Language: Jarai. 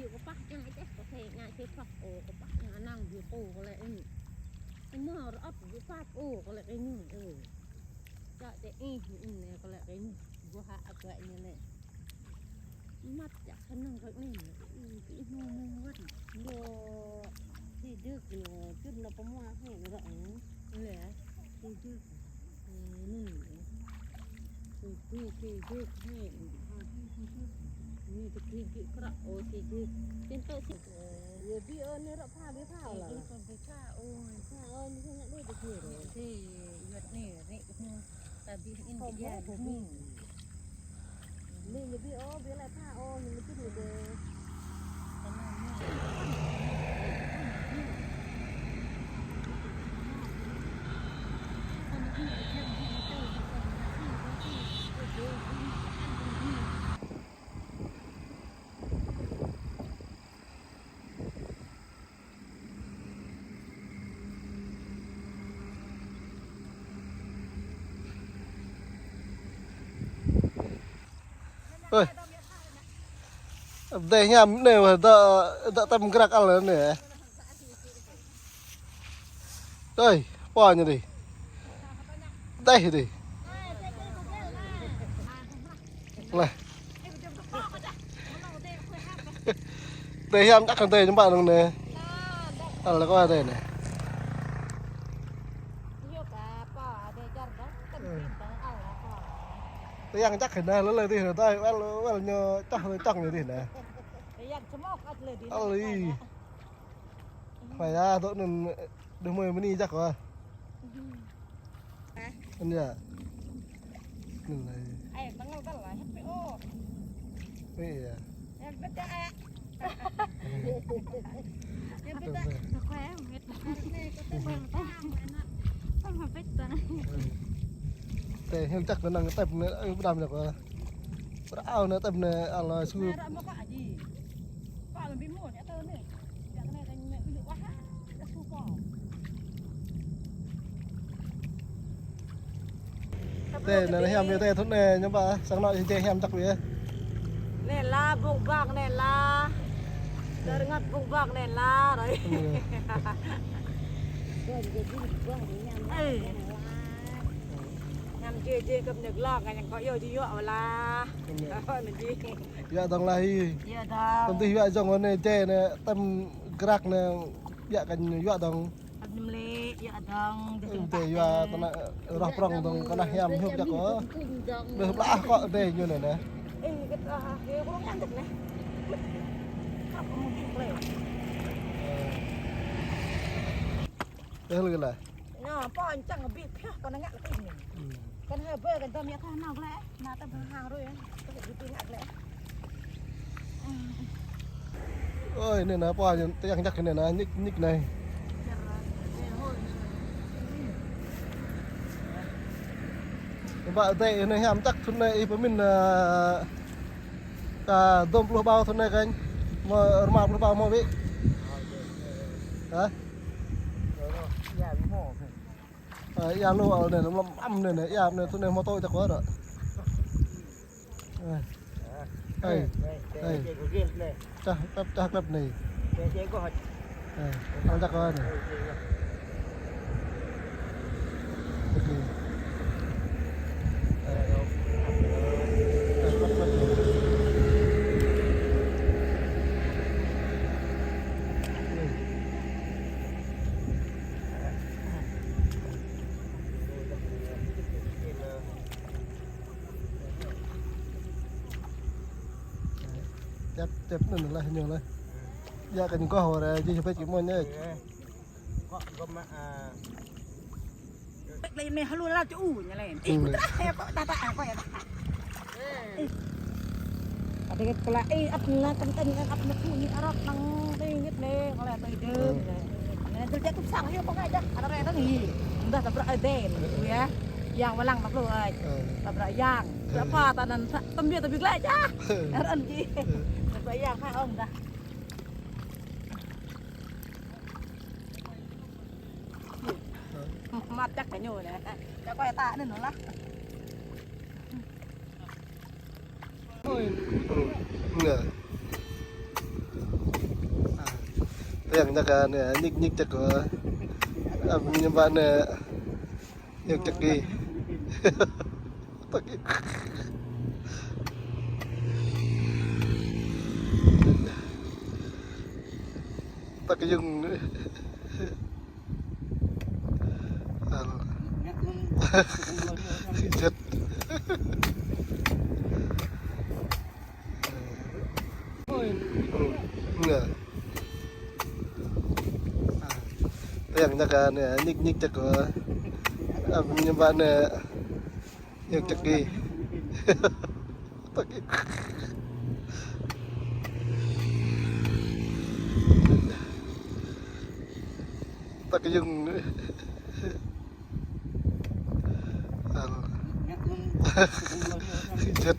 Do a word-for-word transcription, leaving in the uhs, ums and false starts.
Kơpah čang ih, kơpah ngă čih pah, ơ, kơpah ngă năng ƀu kơ kơ lĕ ih. Ih mơ̆ rơ̆t ƀu pap, ơ, kơ lĕ ih ñu, ơ. Čă tơ ih, ih nê kơ lĕ ih ñu. Ƀu hă ƀă ñu nê. Măt čă kơnơ̆ng kơ ih, ih, ih mơ̆ mơ̆ wơ̆t. Yo, či djơ̆ ñu, čut nao pơmua hĕ ră ih. Lĕ, či djơ̆. Ơi. Dêh hiam nê, wah, dŏ, dŏ tăm grăk ăl nê. Ơi, pô ñu dih. Dêh dih. Leh. Dêh hiam čă kơ dêh ñu ƀă nơ̆ng nê. Ăl kơ dêh nê. Tơ yang čă kơ nê, lơ lơ dih nê, dêh, wăl, wăl ñu čă, čă ñu dih nê. Ăl ih. Khua ya, dŏ anŭn đơ mơi mơni jak wa. Anŭn ya. Anŭn lah. Ai, tơngal kal lah, happy, oh. Iya. Yang peta. Yang peta. Khua ya, met. Khua ya, met. Khua ya, met. Tơ hiam jak kơ năng tep nê, ơ, pơđam jak wa. Pơrao nê tep nê, ala su. Tê, nê hiam tê, thŭn nê, ñu ƀă, sang anŏ jê hiam čăk ƀiă. Nê la, bông bang nê la. Dơ̆ rơngăt bông bang nê la, rồi. Ê. Hiam jê jê kơp nê glông, kơ ñu kơ yua jê yua la. Nê jê. Yua dong lah ih. Yua dong. Tơm tih yua dong nê jê nê, tơm grăk nê, yua kơ ñu yua dong. Ăp ñu mlĕ, yua dong, dêh. Ơ, dêh yua tơnă rŏh prŏng dong, kơnah hiam hiup jak kơ. Bơh blah kơ dêh ñu nê nê. Ê, kơ, ơ, kơ kơ yang dêh nê. Kơ kơ mŭt dih mlĕ. Ơ. Dêh lĕ kơ lah. Nô, pô čang ƀĭ phiah kơ nă ngă lĕ kơ ñu. Hmm. Kơ nă bơ kơ dam yă kơ nao glĕ. Nă tơ bơhang rui, tơ bơhang rui. Ơi, nê nă, pô, tơ yang jak nê nă, ñik, ñik nê. Ƀă tê nê hiam čăk thŭn nê, ih pơmĭn, ơ, kơ dôm pluh bao thŭn nê kơnh. Mơ̆ rơma pluh bao mơ̆ ƀĭ. Hă? Ơ, ia lu ăl nê, lăm lăm nê, nê, ia nê, thŭn nê mơtô čăk wa ră. Ơ. Ơi. Ơi. Čah, čah, čah klep nê. Ơ. Ăl čăk wa nê. Ôkê. Ơ. Čah klep klep nê. Čep, čep anŭn lah ñu lah. Yua kơ ñu kơ hơrê, jih pĕ či mơ̆n ñu. Pĕ lĕ mĕ hơlu lah ču ñu lĕ. Ih, hmm. Putra, ih, kơ ta ta, ih, kơ ta ta. Ih. Kơ ta ta, ih, ăp nă kơntăn, ăp nă phu ñu arăp năng tơ ngit nê, kơ lĕ tơ dơ̆ng. Hmm. Nê, tơ ček tŭ sang, yua kơ ngă jak, arăp rĕ tơ ngit. Dah ta bră ơi den, yua. Yang wơlang ta pluh ơi. Hmm. Ta bră yang. Hmm. Bră pă ta anŭn, tơm biă ta ƀiă glĕ jak. Hmm. Arăp anŭn či. Hmm. Ta bră yang, ha, ong dah. Măt čăk kơ ñu nê. Čăk kơ ta anŭn lah. Ôi. Nè. Yang nak anai, nik nik cak ko. Am nyambat anai. Yang cak ki. Tak ki. Tak ki yung. Al. Jet. Nè. Yang nak anai, nik nik cak ko. Am nyambat anai. Yang cak ki. Tak ki. Tak ki yung. Al. Jet.